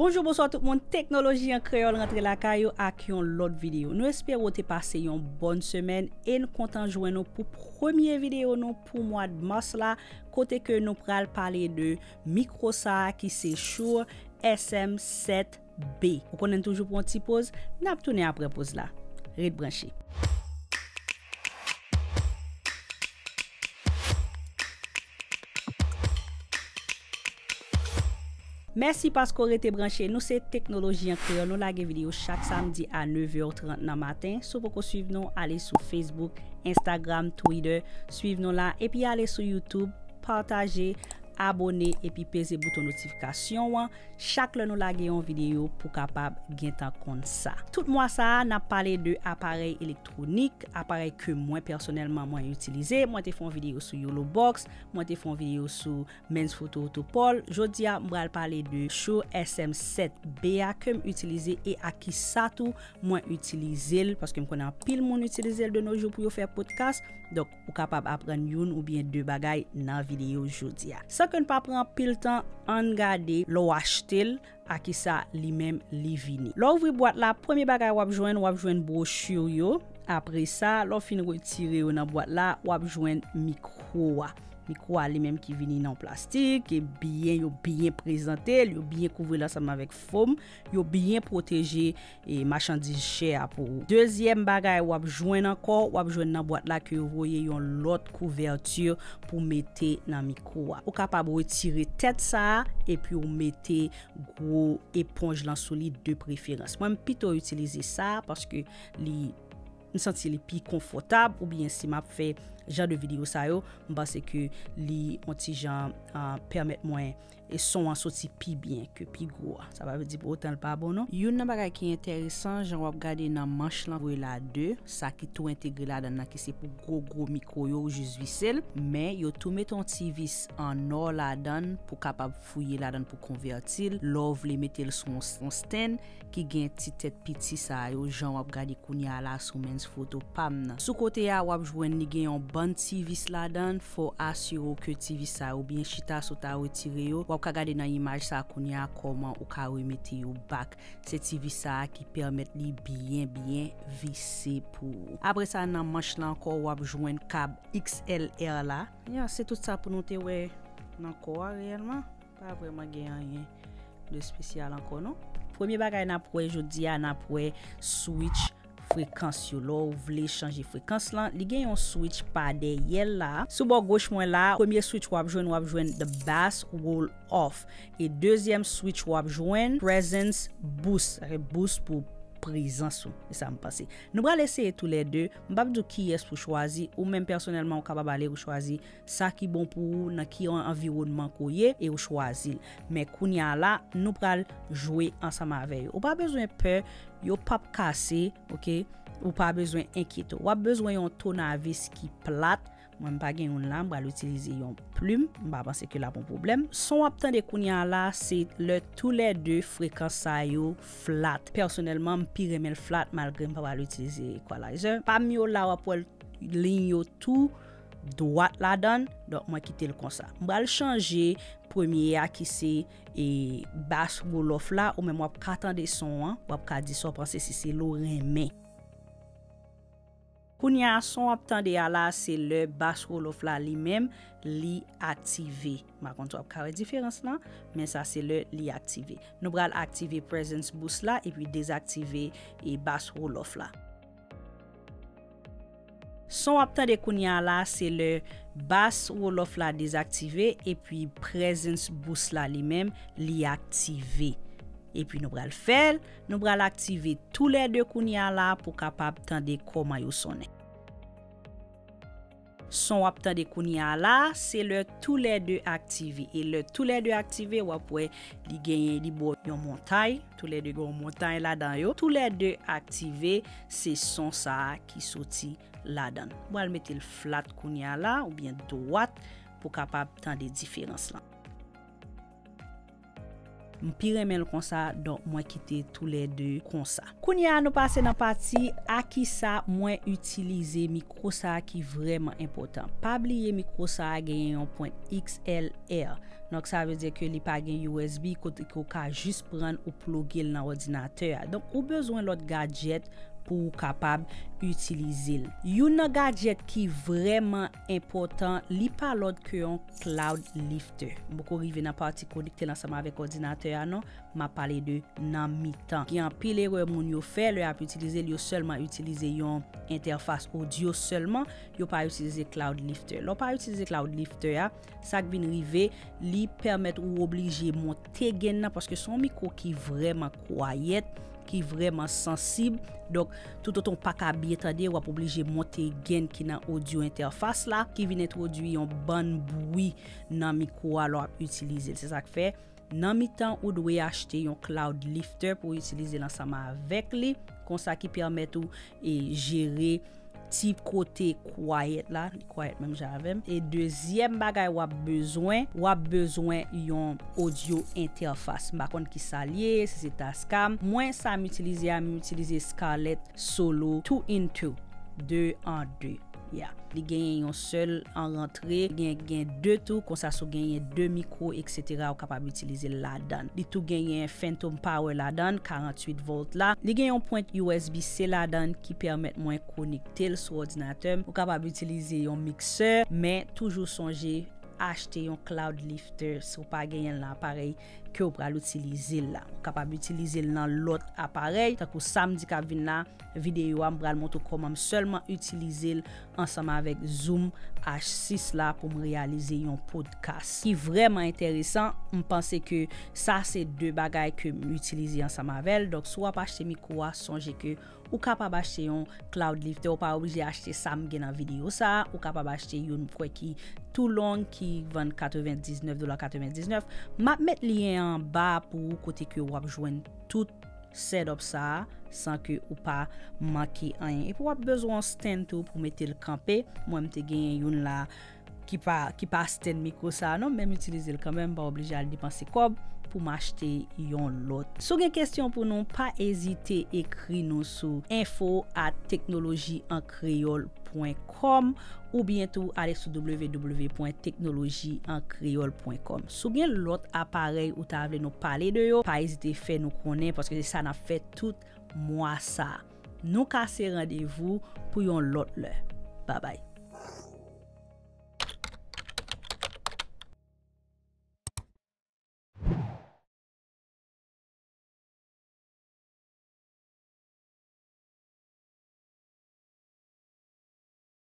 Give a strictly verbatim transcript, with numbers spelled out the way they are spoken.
Bonjou, bonswa tout moun. Teknoloji an Kreyòl rantre lakay ou ak yon lòt videyo. Nou espere w te pase yon bòn semèn e n kontan jwenn nou pou premye videyo nou pou mwa mas la, kote ke nou pral pale de mikwo sa a ki se Shure S M sèt B. Ou konnen n toujou pran yon ti poz, n ap tounen apre poz la. Ret branche. Mèsi paske w rete branche. Nou se Teknoloji an Kreyòl. Nou lage videyo chak samdi a nèf è trant nan maten. Si w poko swiv nou, ale sou Facebook, Instagram, Twitter, swiv nou la. Epi ale sou YouTube, pataje, abone, epi peze bouton notifikasyon an. Chak lè nou lage yon videyo pou kapab gentan konn sa. Tout mwa sa a, n ap pale de aparèy elektwonik, aparèy ke mwen pèsonèlman mwen itilize. Mwen te fè yon videyo sou Yolo Box, mwen te fè yon videyo sou Men's Photo Autopol. Jodi a, m pral pale de Shure S M sèt B a ke m itilize e ak kisa tou mwen itilize l, paske m konnen anpil moun itilize l de nos jours pou yo fè podcast. Donk, ou kapab aprann youn oubyen de bagay nan videyo jodi a. San ke n pa pran anpil tan, ann gade lè w achte l, a kisa li menm li vini. Lè w ouvri bwat la, premye bagay w ap jwenn, w ap jwenn bwochi yo. Apre sa, lè w fin retire yo nan bwat la, w ap jwenn mikwo a. Mikwo a li menm ki vini nan plastik, e byen, yo byen prezante l, yo byen kouvri l ansanm avèk fòm, yo byen pwoteje e machandiz chè a pou ou. Dezyèm bagay w ap jwenn ankò, w ap jwenn nan bwat la ke yo voye yon lòt kouvèti pou mete nan mikwo a. Ou kapab retire tèt sa a epi w mete gwo eponj lan sou li de preferans. Mwen, m pito itilize sa a paske li, m santi li pi konfòtab, oubyen si m ap fè jan de videyo sa yo, m panse ke li yon ti jan, ah, pèmèt mwen e son an soti pi byen ke pi gwo a. Sa pa vle di pou otan l pa bon non. Youn nan bagay ki enteresan, jan w ap gade nan manch lan, voye la de, sa ki tou entegre ladan l nan ki se pou gwo gwo mikwo yo, ou jis vise l, men yo tou mete yon ti vis an nò ladan l pou kapab fouye ladan l pou konvèti l. Lè w vle mete l sou yon, yon stand ki gen ti tèt piti sa yo, jan w ap gade kounye a la sou Men's Photo pa m nan. Sou kote a, w ap jwenn li gen yon bann ti vis ladan l. Fò w asire w ke ti vis sa yo byen chita si w ta retire yo. W ap ka gade nan imaj sa a kounye a kòman ou ka remete yo back. Se ti vis sa a ki pèmèt li byen, byen vise pou ou. Apre sa, nan manch la ankò, w ap jwenn kab X L R la. Ya, se tout sa pou nou te wè nan kò a reyèlman. Pa vrèman gen anyen de espesyal ankò non. Premye bagay n ap wè jodi a, n ap wè switch frekans yo. Lè w vle chanje frekans lan, li gen yon switch pa dèyè l la. Sou bò goch mwen la, premye switch w ap jwenn, w ap jwenn the bass roll off. E dezyèm switch w ap jwenn presence boost. Sa vle boost pou prezans ou. Se sa m panse. Nou pral eseye toulède. M p ap di w kiyès pou chwazi. Ou menm pèsonèlman, ou kapab ale ou chwazi sa ki bon pou ou, nan ki an-, anviwònman ke w ye, e w chwazi l. Men kounye a la, nou pral jwe ansanm avè yo. Ou pa bezwen pè, yo p ap kase, oke? Ou pa bezwen enkyete w. W ap bezwen yon tonavis ki plat. Mwen, m pa gen youn la, m pral itilize yon plim. M pa panse ke l ap yon pwoblèm. Son w ap tande kounye a la, se lè toulède frekans sa yo flat. Pèsonèlman, m pi renmen l flat, malgre m pa pral itilize equalizer. Pa m yo la, w ap wè l liy yo tou dwat ladan l, donk mwen kite l konsa. M pral chanje premye a ki se, e, bass roll off la, ou menm w ap ka tande son an, w ap ka di sa w panse si se l ou renmen. Kounye a, son w ap tande a la, se lè bass roll off la li menm, li aktive. M pa konn si w ap ka wè diferans lan, men sa se lè li aktive. Nou pral aktive presence boost la, epi dezaktive, e, bass roll off la. Son w ap tande kounye a la, se lè bass roll off la dezaktive, epi presence boost la li menm, li aktive. Epi nou pral fè l, nou pral aktive toulède kounye a la pou kapab tande kòman yo sonnen. Son w ap tande kounye a la, se lè toulède aktive. E lè toulède aktive, w ap wè li genyen, li ba w yon montay. Toulède gen yon montay ladan yo. Toulède aktive, se son sa a ki soti ladan l. M pral mete l flat kounye a la, oubyen dwat, pou kapab tande diferans lan. M pi renmen l konsa, donk mwen kite toulède konsa. Kounye a nou pase nan pati a kisa mwen itilize mikwo sa a ki vrèman enpòtan. Pa bliye mikwo sa a genyen yon pwent X L R. Donk sa vle di ke li pa gen U S B kote ke w ka jis pran ou ploge l nan òdinatè a. Donk ou bezwen lòt gadjèt pou ou kapab itilize l. Youn nan gadjèt ki vrèman enpòtan, li pa lòt ke yon cloud lifter. M poko rive nan pati konekte l ansanm avèk òdinatè a non, m ap pale de nan mitan. Gen anpil erè moun yo fè lè y ap itilize l, yo sèlman itilize yon entèfas odyo sèlman, yo pa itilize cloud lifter. Lè w pa itilize cloud lifter a, sa k vin rive, li pèmèt ou oblije monte gen nan paske se yon mikwo ki vrèman kwayèt, ki vrèman sansib. Donk, toutotan w pa ka byen tande, w ap oblije monte gen ki nan odyo entèfas la, ki vin entwodui yon bann bwi nan mikwo a lè w ap itilize l. Se sa k fè, nan mitan, ou dwe achte yon cloud lifter pou w itilize l ansanm avèk li. Konsa ki pèmèt ou e jere ti kote kwayèt la, li kwayèt menm jan avè m. E dezyèm bagay w ap bezwen, w ap bezwen yon odyo entèfas. M pa konn kisa l ye, si se Tascam. Mwen, sa m itilize a, m itilize Scarlett Solo two in two, de an de. Ya. Li genyen yon sèl an rantre, gen, gen de tou, konsa si w genyen de mikwo, et cetera, ou kapab itilize l ladan l. Li tou genyen Phantom Power ladan l, karanntuit volt la. Li gen yon pwent U S B C ladan l ki pèmèt mwen konekte l sou òdinatè m. Ou kapab itilize yon miksè, men toujou sonje achte yon cloud lifter si w pa genyen l nan aparèy ke w pral itilize l la. Ou kapab itilize l nan lòt aparèy, tankou samdi k ap vin la, videyo a m pral montre w kòman m sèlman itilize l ansanm avèk Zoom H sis la pou m reyalize yon podcast ki vrèman enteresan. M panse ke sa se de bagay ke m itilize ansanm avè l. Donk, si w ap achte mikwo a, sonje ke ou kapab achte yon cloud lifter, ou pa oblije achte sa m gen nan videyo sa a, ou kapab achte youn m kwè ki tou long ki vann katrevendiznèf dola katrevendiznèf. M ap met lyen anba pou ou kote ke w ap jwenn tout setup sa a san ke ou pa manke anyen. Epi w ap bezwen yon stand tou pou mete l kanpe. Mwen, m te genyen youn la ki pa, ki pa stand mikwo sa a non, men m itilize l kanmenm, m pa oblije al depanse kòb pou m achte yon lòt. Si w gen kesyon pou nou, pa ezite ekri nou sou info at teknoloji an kreyòl pwen kòm oubyen tou ale sou w w w pwen teknoloji an kreyòl pwen kòm. Si w gen lòt aparèy ou ta vle nou pale de yo, pa ezite fè nou konnen, paske se sa n ap fè tout mwa sa a. Nou kase randevou pou yon lòt lè. Babay.